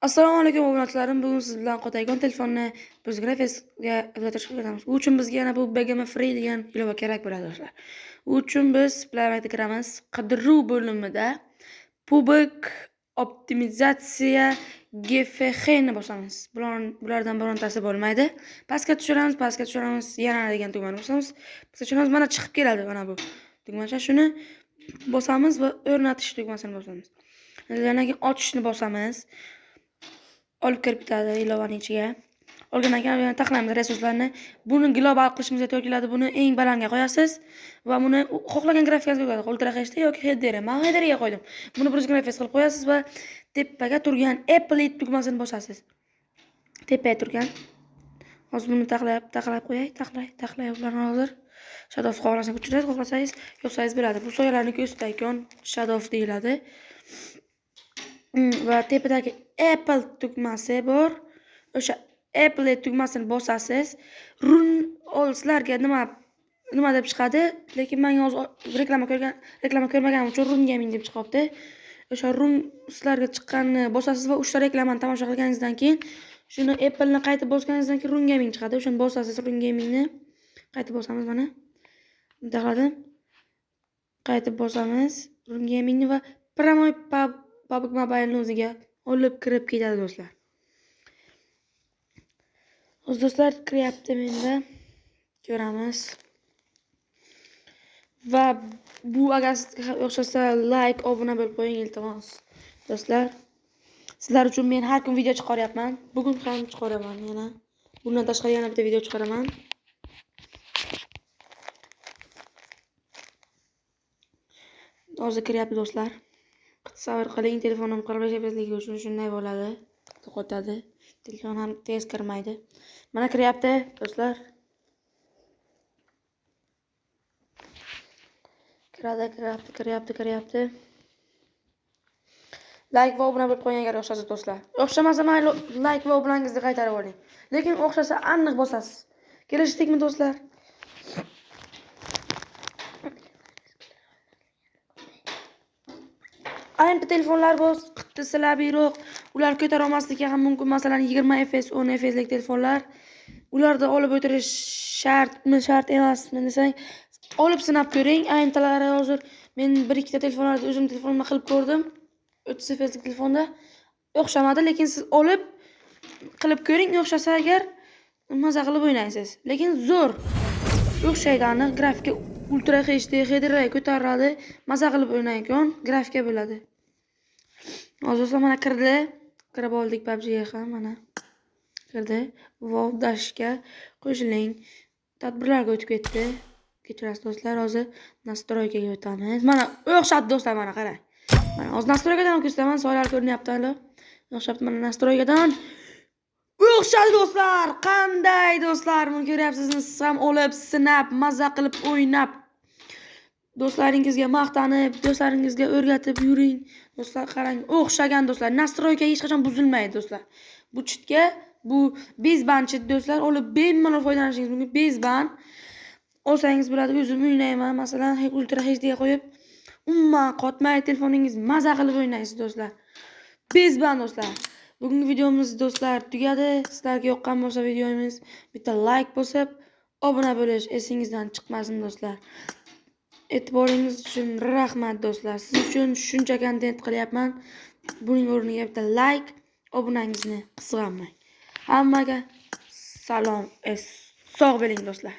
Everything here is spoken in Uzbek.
Assalomu alaykum obunachilarim. Bugun siz bilan qotaygon telefonni biz grafikga o'zgartirishga o'rganamiz. U uchun bizga yana bu BGM Free degan ilova kerak bo'ladi do'stlar. U uchun biz Play Marketga kiramiz. Qidiruv bo'limida PUBG optimizatsiya GFX ni bosamiz. Bulardan birontasi bo'lmaydi. Pastga tushiramiz, pastga tushiramiz, yana degan tugmani bosamiz. Pastga tushiramiz, mana chiqib keladi mana bu tugmacha. Shuni bosamiz va o'rnatish tugmasini bosamiz. Yana keyin ochishni bosamiz. Olib kirib ketadi ilovaning ichiga. Olgandan keyin yana taxlaymiz resurslarni. Buni global qilishimizga to'g'ri keladi. Buni eng balandga qo'yasiz va buni xohlagan grafikangizga qo'yadi. Ultra HD yoki HDR. Men HDR ga qo'ydim. Buni 120 fps qilib qo'yasiz va tepaga turgan Apply tugmasini bosasiz. Tepaga turgan. Hozir buni taxlab, taxlab qo'yay, taxlay, taxlay ularni hozir. Shadow xohlasangiz o'chirasiz, xohlasangiz yoqsangiz bo'ladi. Bu soyalarning ustida ikon Shadow deyiladi. Va tepadagi Apple tugmasi bor. O'sha Apple tugmasini bosasiz. Run ol sizlarga nima deb chiqadi, lekin menga hozir reklama ko'rmaganim uchun Run Gaming deb chiqyapti. O'sha Run sizlarga chiqqanini bosasiz va 3 ta reklamani tomosha qilganingizdan keyin shuni Apple'ni qaytib bosganingizdan keyin Run Gaming chiqadi. O'shani bosasiz, Run Gamingni qaytib bosamiz mana. Taxladim. Qaytib bosamiz Run Gamingni va Promoy PUBG Mobile'ni o'ziga olib kirib ketadi do'stlar. Hozir do'stlar kiryapti menda. Ko'ramiz. Va bu agar sizga o'xshasa like, obuna bo'lib qo'ying iltimos. Do'stlar, sizlar uchun men har kun video chiqaryapman. Bugun ham chiqaraman yana. Bundan tashqari yana bitta video chiqaraman. Hozir kiryapti do'stlar. Sabr qiling, telefonim 45 fpsligi uchun shunday bo'ladi. To'xtatadi. Telefon ham tez kirmaydi. Mana kiryapti do'stlar. Kiradi, kiryapti, kiryapti, kiryapti. Like va obuna bo'lib qo'ying agar o'xshasa do'stlar. O'xshamasa mayli, like va obunangizni qaytarib oling. Lekin o'xshasa aniq bosasiz. Kelishdikmi do'stlar? AMP telefonlar bor, qittisalar yo'q. Ular ko'tara olmasligi ham mumkin. Masalan, 20 fps, 10 fpslik telefonlar. Ularda olib o'tirish shartmi, shart emasmi desang, olib sinab ko'ring. AMTlari hozir men bir ikkita telefonlarda o'zim telefonimda qilib ko'rdim. 30 fpslik telefonda o'xshamadi, lekin siz olib qilib ko'ring, o'xshasa agar maza qilib o'ynaysiz. Lekin zo'r o'xshaydi, aniq grafika Ultra HD, HDR ko'tariladi, maza qilib o'ynayotgan grafika bo'ladi. Hozir esa mana kirdi. Kirib oldik PUBG'ga ham mana. Kirdi. Wow dashga qo'shiling. Tadbirlarga o'tib ketdi. Kechirasiz do'stlar, hozir nastroykaga o'tamiz. Mana o'xshadi do'stlar, mana qarang. Mana hozir nastroykadan ham ko'rsataman, soyalar ko'rinyapti hali. O'xshabdi mana nastroykadan. O'xshadi do'stlar. Qanday do'stlar, buni ko'ryapsizmi? Siz ham olib, sinab, maza qilib o'ynab, do'stlaringizga maqtanib, do'stlaringizga o'rgatib yuring. Do'stlar qarang, o'xshagan do'stlar. Nastroyka hech qachon buzilmaydi do'stlar. Bu chitga, bu bezband chit do'stlar, olib bemalol foydalanishingiz mumkin. Bezband olsangiz bo'ladi. O'zim o'ynayman, masalan, Ultra HD ga qo'yib, umuman qotmaydi telefoningiz, maza qilib o'ynaysiz do'stlar. Bezband do'stlar. Bugungi videomiz do'stlar tugadi. Sizlarga yoqqan bo'lsa videomiz bitta like bosib, obuna bo'lish esingizdan chiqmasin do'stlar. E'tiboringiz uchun rahmat do'stlar. Siz uchun shuncha kontent qilyapman. Buning o'rniga bitta like, obunangizni qizg'anmang. Hammaga salom, sog' bo'ling do'stlar.